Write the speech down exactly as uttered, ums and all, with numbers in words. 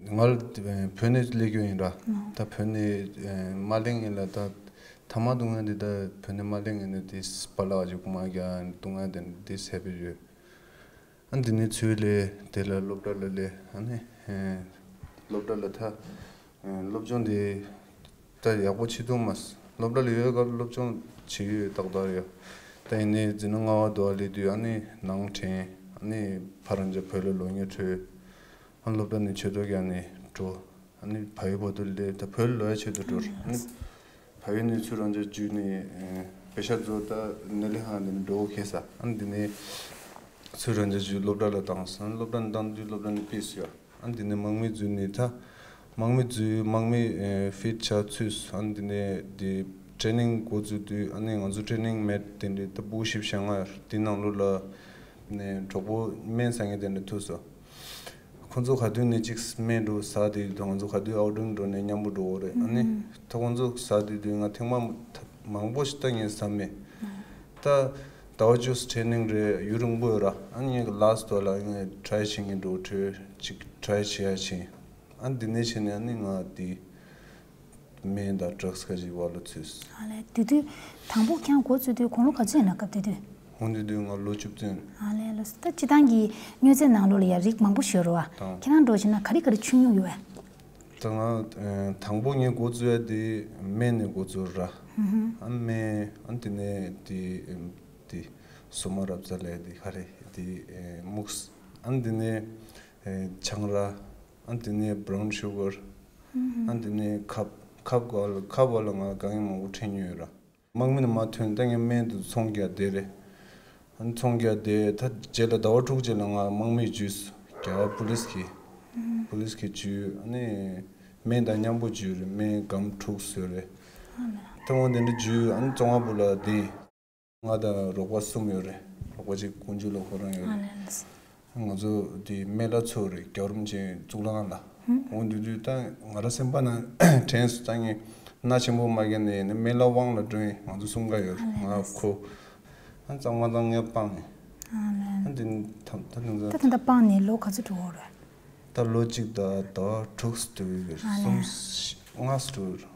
ང་ལ་བོད་ནས་སླེབས་རྒྱུ་ཡིན་ར། ད་བོད་ནས་མ་སླེབས་ངེས་ལ་ད་ཐ་མག་འཐུང་ཡ་འདི་ད་བོད་ནས་མ་སླེབས་ངེས་ནས་དེ་པཱ་ལགས་ཅིག་མ་རྒྱག་འཐུང་ཡ་དེ་འདི་ཟས་པའི་ཡོད། ཨ་འདི་ནས་ཚུར་སླེབས་དེ་ལ་སློབ་གྲྭ་ལ་སླེབས། ཨ་ནི་སློབ་གྲྭ་ལ་ད་སློབ་སྦྱོང་འདི་ད་ཡག་པོ་བྱེད་ཐུབ་མ་སོང་། སློབ་གྲྭ་ལ་ཡོད་སྐབས་སློབ་སྦྱོང་བྱེད་ཡོད་ཏག་ཏག་ཡོད། ད་ཡིན་ནའི་འཛིན་གྲྭ་ལྔ་པ་དུ་བ་སླེབས་དུས་ཨ་ནི་ནང་དྲན། ཨ་ནི་ཕར་རང་ཅག་བོད་ལ་ལོག་ངེས་འཕྲོད། ཨ་སློབ་གྲྭ་ནས་ཆེད་གཏོགས་ཀྱི་ཨ་ནི་འགྲོ། ཨ་ནི་བལ་ཡུལ་བར་དུ་སླེབས། ད་བོད་ལ་ལོག་ཡ་ཆེད་དུ་འགྲོ། ཨ་ནི་བལ་ཡུལ་ནས་ཚུར་རང་ཅག་བརྒྱུད་ནས་པེ་ཤ་ཛོ་ད་ནེ་ལི་ཧང་ནས་འགྲོ་གེ་ས། ཨ་ནི་འདི་ནས་ཚུར་རང་ཅག་བརྒྱུད་སློབ་གྲྭ་ལ་བཏང་སོང་། སློབ་གྲྭ་ནས་བཏང་དུས་སློབ་གྲྭ་ནས་ཕུད་སོང་ཡ། ཨ་ནི་འདི་ནས་དམག་མི་འཛུལ་ནས་ད་དམག་མི་འཛུལ། དམག་མི་ཕུད་ཆ་ཚུད་སོང་། ཨ་ནི་འདི་ནས་འདི་ཊེ་རེ་ནིང་འགོ་བཙུགས་དུས་ཨ་ནི་ང་ཚོ་ཊེ་རེ་ནིང་མེད་དེ་འདྲའི་ད་སྦུག་བཞི་བཅུ་ཞེ་ལྔ་དེ་ནང་ལོགས་ལ་ནས་གྲོགས་པོ་སྨན་ཟ་མཁན་དེ་འདྲ་ཐུག་སོང་། ཁོང་ཚོ་ག་དུས་ནས་ཅིག་སྨན་འགྲོ་ཟ་དེ་དུས་ང་ཚོ་ག་དུས་ཨའུ་ཊིང་འགྲོ་ནས་མཉམ་པོ་འགྲོ་འོ་རེད། ཨ་ནི་ད་ཁོང་ཚོ་ཟ་དེ་དུས་ང་ཐེངས་མ་མང་པོ་ཞིག་ད་ངས་ཟ་མེད། ད་ཟླ་བ་བཅུ་ཊེ་རེ་ནིང་རེད། ཡུན་རིང་པོ་ཡོད་ར། ཨ་ནི་ངས་ལཱ་སི་ཊི་དུ་བ་ལ་ངས་ཊི་རའེ་བྱེད་མཁན་འགྲོ་འཕྲོད་ཅིག་ཊི་རའེ་བྱེད་ཡ་ཕྱིན། ཨ་ནི་འདི་ནས་བྱས་ནས་ཨ་ནི་ང་དེ་སྨན་དང་ཌྲག་སི་ཁ་ཅིག་བར་ལ་ཚུད། ཨ་ལས། དེ་དུས་དང་པོ་ཁྱེད་རང་འགོ་བཙུགས་དུས་དགུང་ལོ་ག་ཚོད་ཡིན་ན་སྐབས་དེ་དུས། འོ་འདི་དུས་ང་ལོ་བཅུ་བདུན། ཨ་ལས་ལགས་སོ། ད་སྤྱིར་བཏང་གི་མྱོས་རྫས་ནང་ལོགས་ལ་ཡ་རིགས་མང་པོ་ཞིག་ཡོད་རེད་བ། དང་། ཁྱེད་རང་འདྲ་བོ་བྱས་ན་ག་རེ་ག་རེ་མཆོད་མྱོང་ཡོད་བས། ད་ང་ཨ་དང་པོ་ངས་འགོ་བཙུགས་ཡ་དེ་སྨན་ནས་འགོ་བཙུགས་ར། ཨ་སྨན། ཨ་དེ་ནས་དེ་དེ་སོ་མ་རབ་ཙ་ལས་དེ་ག་རེ་དེ་ཨ་སྨུག་སི། ཨ་དེ་ནས་ཨ་ཆང་རག་ཨ་དེ་ནས་བྷ་རའུན་ཤུ་གར། ཨ་དེ་ནས་ཁབ། ཁབ་ག་ལ་ཁབ་བ་ལ་ང་གང་ཡིན་མང་པོ་ཁྲིད་མྱོང་ཡོད་ར། དམག་མི་ནས་མར་ཐོན་ད་ངས་སྨན་དེ་ཚོང་རྒྱག་བསྡད་རེད། ཨ་ནི་ཚོང་རྒྱག་བསྡད་ད་རྗེས་ལ་ཟླ་བ་དྲུག་རྗེས་ལ་ང་དམག་མིས་འཇུས་སོང་། རྒྱ་གར་པུ་ལིས་ཀྱིས། པུ་ལིས་ཀྱིས་འཇུས། ཨ་ནི་སྨན་དང་མཉམ་པོ་འཇུས་རེད། སྨན་སྒམ་དྲུག་བཟོས་རེད། ད་འོ་དེ་འདྲ་འཇུས། ཨ་ནི་བཙོན་ཁང་བུ་ལ་བསྡད། ང་དང་རོགས་པ་གསུམ་ཡོད་རེད། རོགས་པ་གཅིག་ཀུན་སྤྱོད་ལ་ཁོ་རང་ཡོད་རེད། ང་ཚོ་དེ་སྨན་བླ་ཚོ་རེད། རྒྱལ་བ་རིན་པོ་ཆེ་གཙུག་ལག་ཁང་ལ། འོ་འདི་དུས་ད་ང་རང་སེམས་པ་ན་དྲན་སོང་། ད་ངས་མནའ་ཆེན་པོ་མ་བརྒྱབ་ནས་ནི་སྨན་བླ་དབང་ལ་སྒྲོན་ཡིན། ང་ཚོ་གསུམ་ཀ་ཡོད་རེད། ང་ཁོ། ཨ་གཙང་མ་གཙང་ངས་སྤངས་ནས། ཨ་འདི་ད་ད་ནང་ད་ད་ད་སྤངས་ནས་ལོ་ག་ཚོད་འགྲོ་གི་རེད། ད་ལོ་གཅིག་དང་ཟླ་བ་དྲུག་ཙམ་འགྲོ་གི་རེད། གསུམ་ལྔ་ཙམ་འགྲོ་གི་རེད།